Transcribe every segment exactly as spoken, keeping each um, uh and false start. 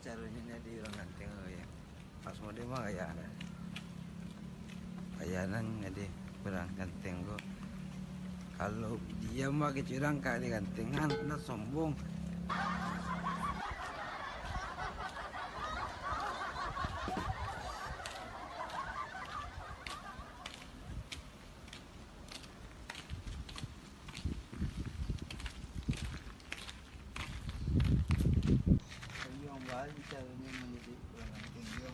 Caronyo jadi urang ganteng ko, yo. Pas mode mah gaya dah. Gaya nan jadi urang ganteng ko. Kalau diam bak kecek urang ka digantengan, ndak sombong. Iyo, baa caronyo mandidik urang ganteng, iyo.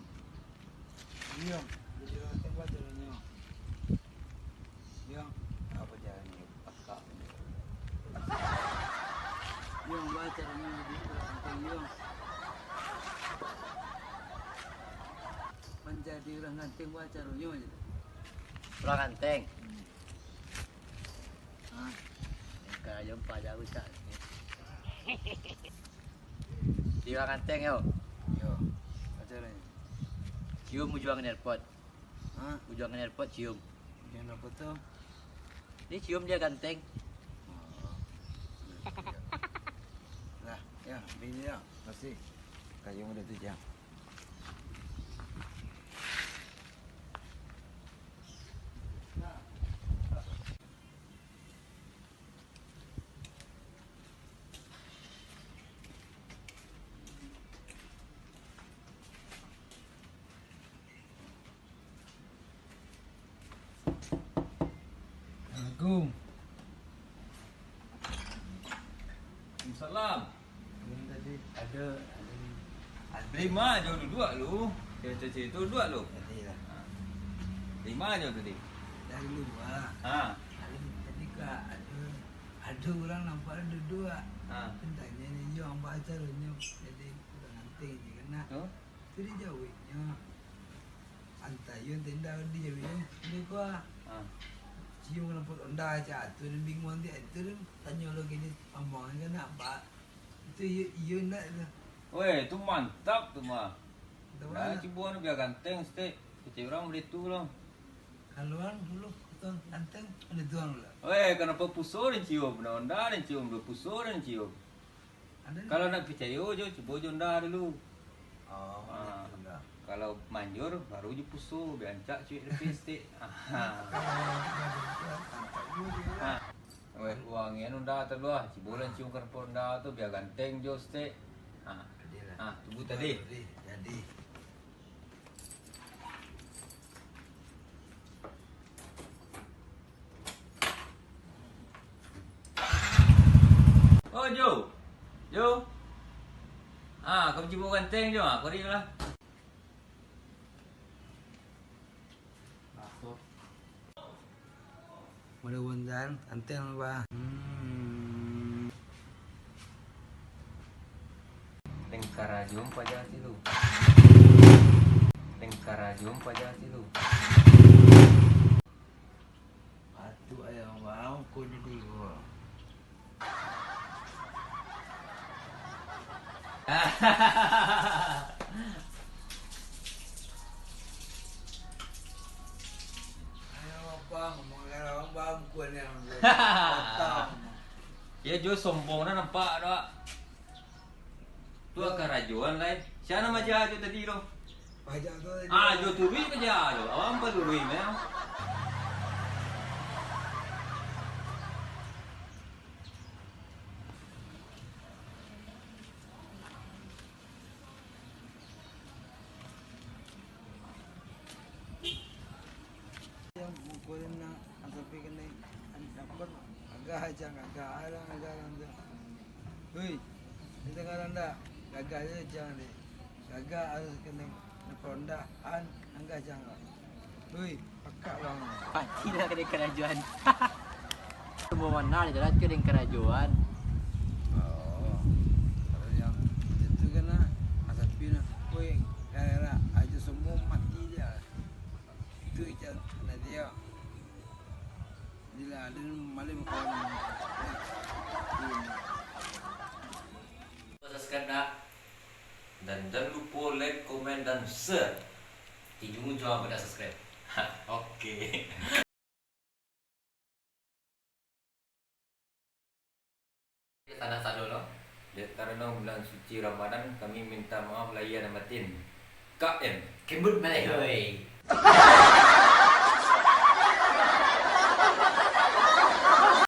Iyo, jadi urang ganteng baa caronyo. Iyo, apo caronyo? Pakak. Iyo, baa caronyo mandidik urang ganteng, iyo. Manjadi urang ganteng baa caronyo, jar. Urang ganteng. Hmm. Ah, tingkah ajo ampek jauah, Cak. Di urang ganteng, yo. Yo. Baa caronyo? Cium ujuang knalpot. Hah? Ujuang knalpot cium. Ujuang knalpot tu? Ni cium dia ganteng. Oh. Lah, yo, bini yo. Makasih. Kayu udah tu, Jang. Assalamualaikum. Waalaikumsalam. Ini tadi ada, ada ni. Lima jo duduak lu. Cewek-cewek tu duduak lu. Tadi lah. Ha. Lima jo tadi. Dari luar. Ha. Ada tadi ka ada, ada urang nampak duduak. Ha. Tanyo ni, iyo, baa caronyo jadi urang ganteng je kan, nak. Oh. Tu dijaweknyo. Antah iyo, antah indak dijaweknyo. Dia ko, ah. Ha. Cium knalpot Honda cak tu, dia bingung, dia tu, dia tanyo lo kini, amang kan nak, Pak. Itu iyo, iyo indak tu. Weh, tu mantap tu mah. Mantap. Nah, bana? Cubo anu biar ganteng, Stek. Kecek urang baitu lo. Kalau urang dulu, tu ganteng, ada tuang dulu. Weh, kenapa puso den cium? Nah, Honda den cium dulu, puso den cium. Kalau nak picayo jo, cubo jo Honda dulu. Oh, ah, baitu lah. Kalau manjur, baru jo puso, bia rancak cuek lapeh Stek. Ah. Kalau manjur, mantap juo. Ah. Weh, wangian Honda tu lah. Cubo lah cium knalpot Honda tu, bia ganteng jo Stek. Ah. Jadilah. Ah, tunggu tadi. Jadi, jadi. Oh, Jo. Jo. Ah, ka mancubo ganteng, Jo. Ah, kari lah. Mode bondan, ganteng, Bah. Hmm. Lengkar ajo paja situ. Lengkar ajo paja situ. Patuik ayam bangko jadi ko. Ayam apa? Ngomong ayam bangko ni, yang potong. Yo, Jo sombong dah nampak tu, Wak. Tu karajoan lai. Sia nan maaja jo tadi tu? Paja tu tadi. Ah, jo turuik paja tu. Awak ampun turuik mah. Yang mukul nak sampai kena dapat agak aja, agak arang, agak arang tu. Hui, kita ngarang dah. Gagah je jang ni. Gagah harus kena perondahan, anggah jang. Hui, pakak bang. Pasti lah kena karajoan. Semua mana ada jalan tu dengan karajoan. Oh, kalau yang itu kan lah, asal pina. Hui, kaya lah, aja semua mati dia. Itu ikan nanti ya. Bila ada malam kawan. Subscribe dah. Dan jangan lupa like, komen, dan share. Di ujung-ujung apa dah subscribe. Oke. Tanah sado lo. Dia kan Karano bulan suci Ramadan, kami minta maaf lahia dan batin. K M. Kembut malehoi.